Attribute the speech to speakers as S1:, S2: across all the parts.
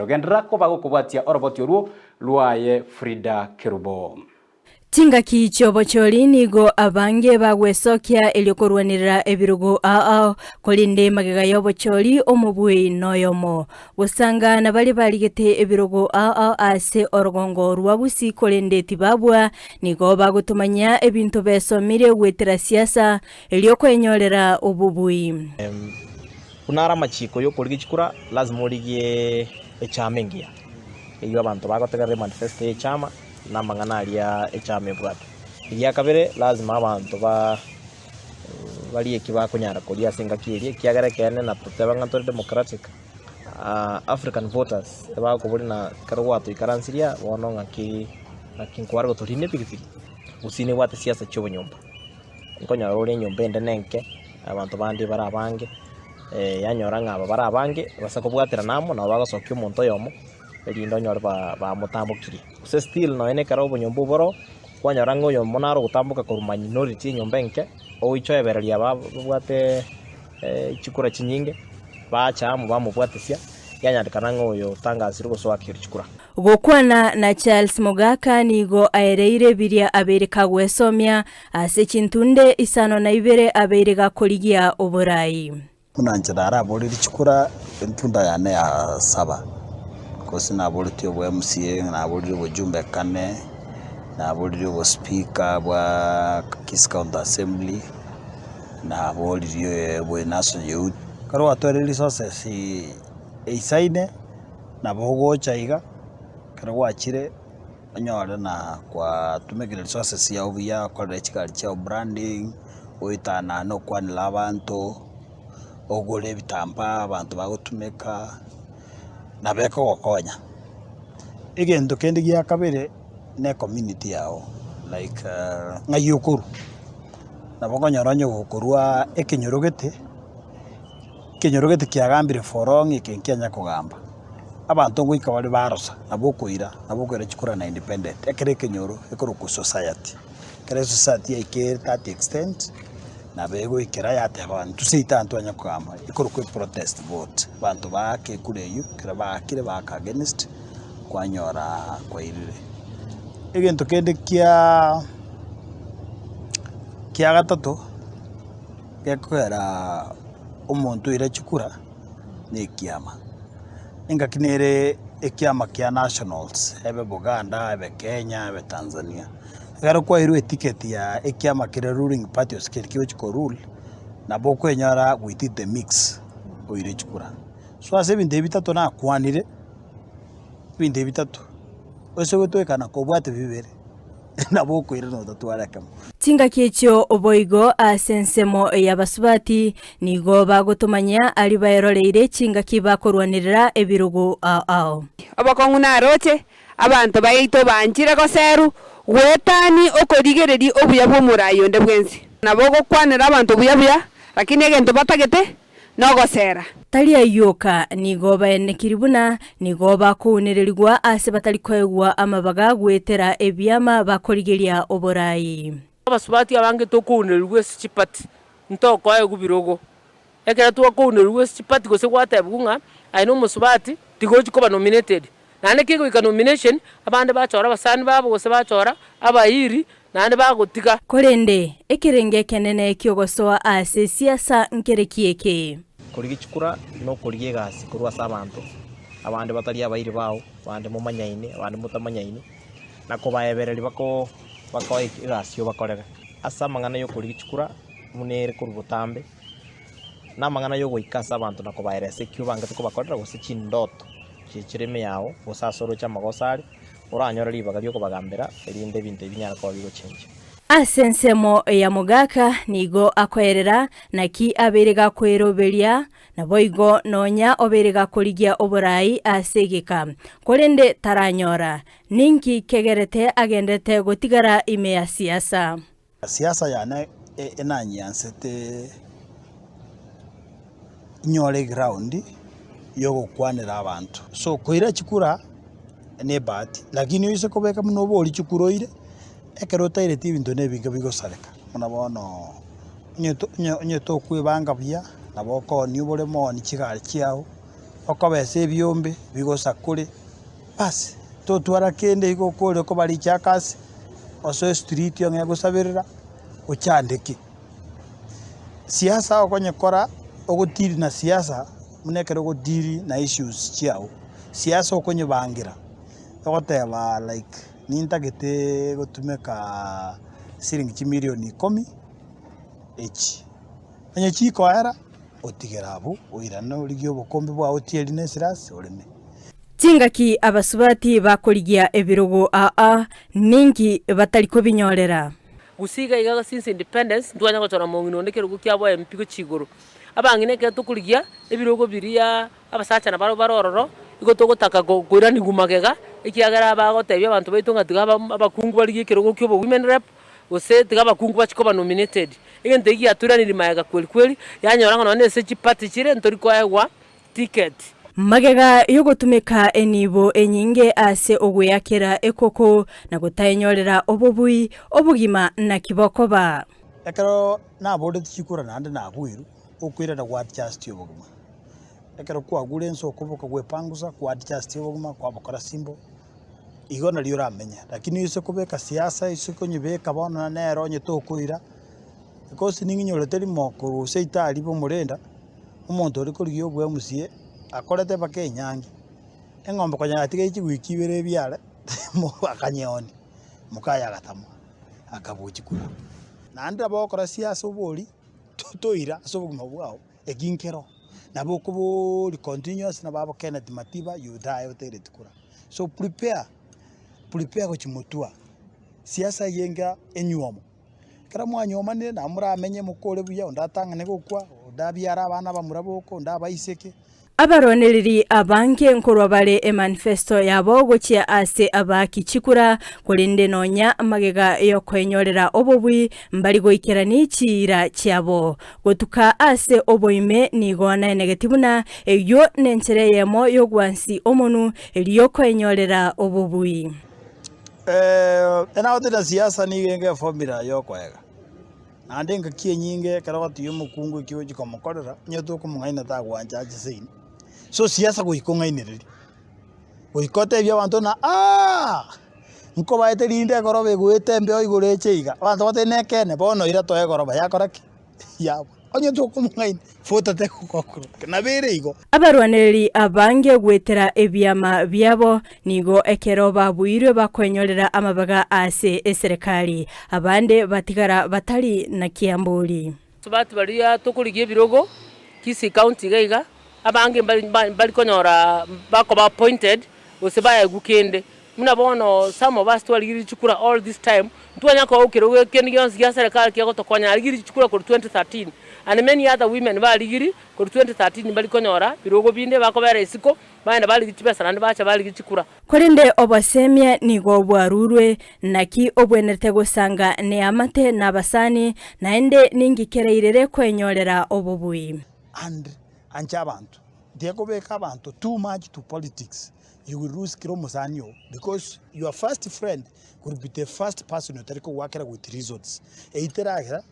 S1: Otiso. Genderera koba gokobwatia oroboti orwo rwaye Frida Kerubo.
S2: Chingaki chi'obochori nigo abange bagwesokia erio korwanerera ebirogo ao ao, korende magega y'obochori omobui noyomo. Gosanga na baria barigete ebirogo ao ao ase orogongo rwa Gusii korende tibabua, nigo bagotomanyia ebinto besomirie goetera siasa erio kwenyorera obobui.
S3: Buna are amachiko y'okorigia chikura, lazima origie echama engiya, eyio abanto bagotegerera emanifesto y'echama na amang'ana aria echama ebwate. Egia kabere, lazima abanto ba barie eki bakonyara koria ase engaki eria, ekiagera ekeene na toteba ng'a ntore democratic, African voters ebakoboria na ekero gwatoikaransirie bono ng'aki ng'aki nkware gotorina epikipiki, gose nebwate siasa chia obonyomba. Nkonyora ore enyomba ende na enke, abanto bande bare abange, yanyora ng'a aba bare abange base kobwaterana amo nabo bagosokia omonto oyomo, erinde onyore ba bamotambokirie. Gose still nonye na ekero obonyomba oboro, kwanyora ng'a oyomo naro ogotamboka korwa minority enyomba enke, ogoicha oebereria aba babwate chikura chinyinge, bacha amo bamobwatesia, yanyarekana ng'a oyo otangasire gose oakire chikura.
S2: Gokwana na Charles Mogaka nigo aereire biria abeire kagwesomia ase chintunde isano na ibere abeire gakorigia oborai.
S4: Buna inche naraborerie chikura entunda yane ya saba, gose naboretie obo MCA, naboririe obojumbe kane, naboririe obospeaker bwa Kisii County Assembly, naboririe obwe National Youth. Ekero gwatwarire resources eisaine, nabo ogocha iga, ekero gwachire onyore na kwatumekire resources chiago buya, okorere chigari chiago branding, oetanane okwanere abanto, ogore ebitambaa abanto bagotumeka, nabo ekogokonya. Egento kende gia kabere, na ecommunity yago like ng'ai okorwa, nabo okonyora onye gokorwa ekenyoro gete, ekenyoro gete kiagambire for long eke nkianya kogamba. Abanto ngoika bare barosa, nabo okoira, nabo okoira chikura na independent, ekero ekenyoro ekorokwa society. Ekero esociety yaikire that extent, nabo egoikera yateba intwe seito aa ntwanya kogamba, ekorokwa eprotest vote, abanto baake ekura eywo, ekero baakire baaka against, kwanyora kwairire. Egento kende kiaaa kia gatato, gekogera omonto oira chikura, na ekiama. Engaki nere ekiama kia nationals, ebe Buganda, ebe Kenya, ebe Tanzania. Ekero kwairwe eticket ya ekiama kere ruling party gose keria kegochi ko rule, nabo okwenyora within the mix oire chikura. So ase ebinto ebi bitato nakwanire, ebinto ebi bitato, ase gotoekana kobwate bibere. nabo okoirana otatware akemo.
S2: Chingaki echio boigo ase ensemo y'abasubati nigo bagotomanyia aria baeroreire chingaki bakorwanerera ebirogo ao ao.
S5: Obokong'u naroche, abanto baito banchire goserwa, goetania okorigereria obuya bw'omorai onde bwensi. Nabo ogokwanera abanto buya buya, lakini egento batagete nogosera.
S2: Tari ayio oka, nigo baenekiri buna nigo bakounererigwa aase batari koegwa amabaga goetera ebiama bakorigeria oborai.
S6: Abasubati abange tokounererigwa ase chipati, ntokoegwa birogo. Ekero twakounererigwa ase chipati gose gwatebigwa ng'a aye na omosubati tigochi koba nominated. Naende kegoika nomination, abande bachora abasani babo gose bachora abairi naende bagotiga.
S2: Korende ekerengo ekenene ki'ogosoa ase siasa nkereki eke.
S3: Korigia chikura nokorigia egasi korwa ase abanto, abande batari abairi bao, abande momanyaine, abande motamanyaini, na kobaebereria bako bakoe egasi obakorere. Ase amang'ana y'okorigia chikura buna ere korwa botambe, na amang'ana y'ogoika ase abanto na kobaeresa ekio obangete kobakorera gose chindoto chichire ime yao, gose ase oroche amagoso are, oranyore ribaga ri'okobagambera, erinde ebinto ebi binyare koba bigochenchia.
S2: Ase ensemo ya mogaka nigo akoerera naki abeire gakweroberia, naboigo nonya obeire gakorigia oborai ase egeka, korende taranyora. Ninki kegerete agenderete gotigara ime ya siasa?
S4: Siasa yane enanyiansete inyore eground yogokwanera abanto. So koira chikura ne ebahati, lakini oise kobeka buna obori chikura oire, ekero otaireti ebinto na ebinge bigosareka. Buna bono onye onye onye tokwebanga buya, nabo okoonia oboremo oonie chigari chiago. Okobesa ebiombe bigosakore, basi totwara kende igo okore okoba richakasi, osoe street ong'e gosaberera, ochandeke. Siasa okonyekora ogodeal na siasa buna ekero ogodeal na issues chiago, siasa okonyebangera, ogoteba like nintagete gotumeka siringi chimilion ikomi echi. Onye chikoera, otigere abwo, oirane origie obokombe bwao otieri ne esirasi oreme.
S2: Chingaki abasubati bakorigia ebirogo aa, ninki batari kobinyorera?
S6: Gusii iga iga since independence ntwanya gochora mong'ina onde ekerogo kiabo MP gochia igoro. Abang'ina ekero tokorigia ebirogo biria abasacha nabarabwo bare ororo, igo togotaka koiranigwa magega, ekiagera bagotebia abanto baito ng'a tiga abakungu barigie ekerogo kia obo women rep, gose tiga abakungu bachie koba nominated. Egento ekio giatoiranirie magega kweri kweri, yanyora ng'a nonye na ase chiparty chire ntori koegwa ticket.
S2: Magega y'ogotumeka enibo enyinge ase ogweakera ekoko na gotaenyorera obobui, obogima naki bokoba?
S4: Ekero naboretie chikura naende nabuirwe, okoirana gwa adjust obogima. Ekero kwagure ense okoboka gwepangusa, kwa adjust obogima, kwabokora simple, igo nario oramenye. Lakini oise kobeka siasa ase konyebeka bono nere onye tokoira, because ning'inyorete rimo korwa gose itari bomorenda, omonto ore korigia obwemusie, akorete mpaka enyangi, eng'ombe konya yatigaire chiwiki ibere ebiare, akanyeonia, mokaye agatama, akabochia kura. Naende nabo ogokora siasa obori, toira ase obogima bwao, eki nkero, nabo okoboria continuous nabo abo Kenneth Matiba you die otaireti kura. So prepare, prepare gochia motwa, siasa eye enga enywomo, ekero mwanyomanire nabo moramenye mokore buya onde atang'ane gokwa, onde abiare abana abamura boka, onde abaiseke.
S2: Abarwanereri abange nkorwa bare emanifesto yabo gochia ase abaaki chikura, korende nonya magega y'okoenyorera obobui mbari goikerani chiira chiabo. Gotuka ase oboime nigo naenegeti buna eyio nenchera eyemo y'ogwansi omonu erio y'okoenyorera obobui.
S4: Enagotera siasa nigo enga eformula y'okoega. Naende engaki enyinge ekero ogotiga omokungu eki ogochia komokorera, onye tokomong'aina tagwancha ache seino. So siasa goika ong'ainererie, goika otebie abanto ng'a aah, nkobaete rinde egoroba egoeta embeo igoro eche iga, abanto batebe nekeene, bono ira toe egoroba yakora ki? Yagwa. Onye tokomong'aina, futa tegokora, nabo ere igo.
S2: Abarwanereri abange goetera ebiama biabo nigo ekero babuirwe bakoenyorera amabaga ase eserekari, abande batigara batari na kiambori.
S6: Tobati baria tokorigia ebirogo Kisii county iga iga, abange mbari konyora bakoba appointed gose baegwe kende. Buna bono some of us twarigirie chikura all this time, ntwanya koa ekerogo kende gionsi gia serikali kegotokonya, narigirie chikura korwa 2013 and many other women barigirie korwa 2013 mbari konyora birogo binde bakobera isiko, bagenda barigia chibesa naende bacha barigia chikura.
S2: Korende obosemia nigo bwarurwe, naki obwenerete gosanga neamate na abasani, naende ninki kereirere kwenyorera obobui.
S4: And ancha abanto, tiga kobeka abanto too much to politics, you will lose kera omosani oo because your first friend will be the first person otari kogoakera with reasons. Eyio teragera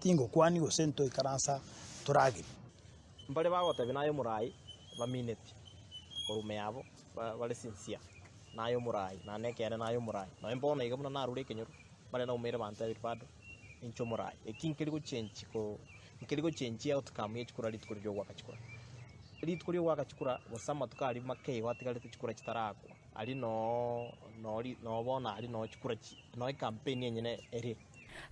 S4: tingokwania gose ntoikaransa toragere.
S3: Mbare bagotebia naye omoraai bamineti korwa ime yabo bare sincere, naye omoraai, naende ekeene naye omoraai. Nonye bono iga buna narure ekenyoro, mbare naumeire abanto babere bado, inche omoraai. Eki nkeri gochenchi ko nkeri gochenchia outcome ye chikura rituko riria ogoaka chikura. Rituko ria ogoaka chikura gose amatuko aria make igo atigarete chikura chitarakwa, aria noo nori noo bono aria noo chikura chi noo ecampaign enyene ere.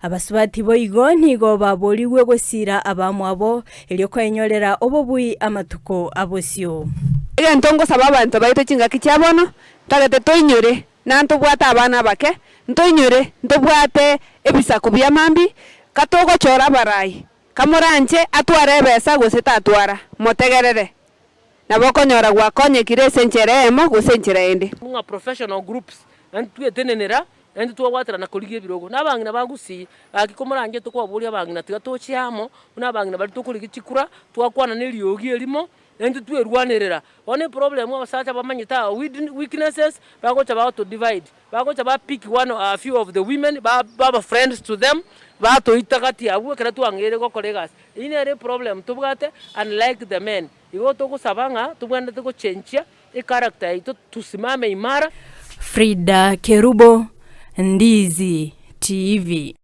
S2: Abasubati boigo nigo baborigwe gosiira abamwabo, erio koenyorera obobui amatuko a bosio.
S5: Egento ngosaba abanto baito chingaki chia bono, ntagete toinyore, na ntobwate abana abake, ntoinyore, ntobwate ebisaku bia mambia, katogochora abarai, kamoranche atware ebesa gose tatwara, motegerere. Nabo okonyora gwakonyekire ase enchera eyemo gose enchera ende.
S6: Ng'a professional groups, naende twetenenera, naende twabwaterana korigia ebirogo. Na abang'ina ba Gusii, gaki komoranche tokobaboria abang'ina tiga toche amo, buna abang'ina baria tokorigia chikura, twakwana na eriogi erimo, naintwe twerwanerera. Bono eproblem abasacha bamanyete our weaknesses, bagocha bagoto divide. Bagocha ba pick one or a few of the women, baba friends to them, batoita gati abwo ekero twang'eire gokora egasi. Eyio nere eproblem tobwate unlike the men. Igo togosaba ng'a tobwenerete gochenchia echaracter yaito tusimame imara.
S2: Frida Kerubo, Ndizi TV.